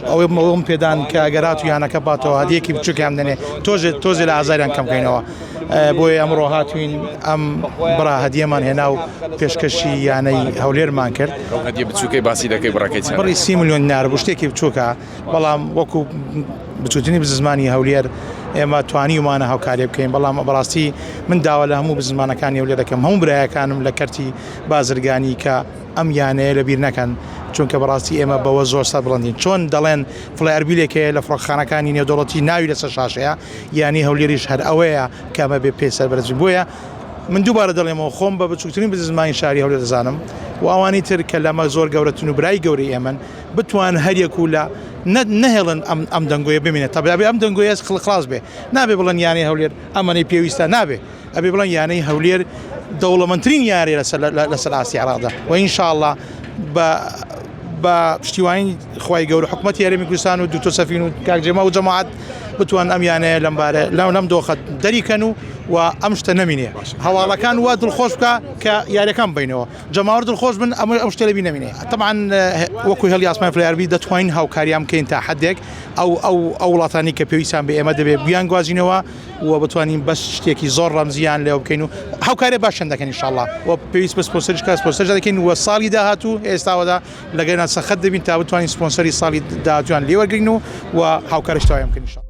ئەوەی ئەوەم پێدان کە ئەگەر هاتوو یانەکە باتەوە هەدیەکی بچووکیان دەنێ تۆژێ تۆزێ لە ئازاریان کەم بکەینەوە بۆیە ئەمڕۆ هاتوین ئەم بڕا هەدیەمان هێنا و پێشکەشی یانەی هەولێرمان کرد ئەو هەدیە بچووکەی باسی دەکەی بڕەکەی چەندە؟ بڕی سی ملیۆن دینار بوو شتێکی بچووکە بەڵام وەکو بچووترین بزمانی هەولێر ئێمە توانیومانە هاوکاری بکەین بەڵام بەڕاستی من داوا لە هەموو بزمانەکانی هەولێر دەکەم هەموو برایەکانم لە کەرتی بازرگانی کە ئەم یانەیە لەبیر نەکەن چونکە بەڕاستی ئێمە بەوە زۆر سەربڵندین چۆن دەڵێن فلایەربیلێک هەیە لە فڕۆکەخانەکانی نێودەوڵەتی ناوی لەسەر شاشەیە یانی هەولێریش هەر ئەوەیە کە ئەمە بێ پێی سەربەرز بین بۆیە من دووبارە دەڵێمەوە خۆم بە بچووکترین بزمانی شاری هەولێر دەزانم و ئەوانی تر کە لەمە زۆر گەورەترن و برای گەورەی ئێمەن بتوان هەریەک و لە نەهێڵن ئەم ئەم دەنگۆیە بمێنێت تەبابێ ئەم دەنگۆیە خڵخلاص بێ نابێ بڵێن یانەی هەولێر ئەمەنەی پێویستە نابێ ئەبێ بڵێن یانەی هەولێر دەوڵەمەندترین یاریە لەسەر لەسەر ئاستی عێراقدا و ئینشاءاللە بە بە پشتیوانی خوای گەورە حکومەتی هەرێمی کوردستان و دکتۆر سەفین و کاک جێما و جەماعەت بتوان ئەم یانەیە لەم بارە لەم لەم دۆخە دەریکەن و و ئەم شتە نەمینێ هەواڵەکان وا دڵخۆش بکە کە یاریەکان بینەوە جەماوەر دڵخۆش بن ئەمە ئەم شتە لەبی نەمینێ طبعا وەکو هێڵی ئاسمان فلایاربی دەتوانین هاوکاریان بکەین تا حدێک ئەو ئەو ئەو وڵاتانی کە پێویستیان بە ئێمە دەبێت بیان گوازینەوە و بتوانین بەس شتێکی زۆر ڕەمزیان لێوە بکەین و هاوکاری باشیان دەکەین ئینشاڵڵا و پێویست بە سپۆنسەریش کە سپۆنسەر دەکەین و ساڵی داهاتوو ئێستاوەدا لەگەڵیان سەخت دەبین تا بتوانین سپۆنسەری ساڵی داهاتوویان لێ وەرگرین و و هاوکاریش تەواویان بکەین ئینشاڵڵا.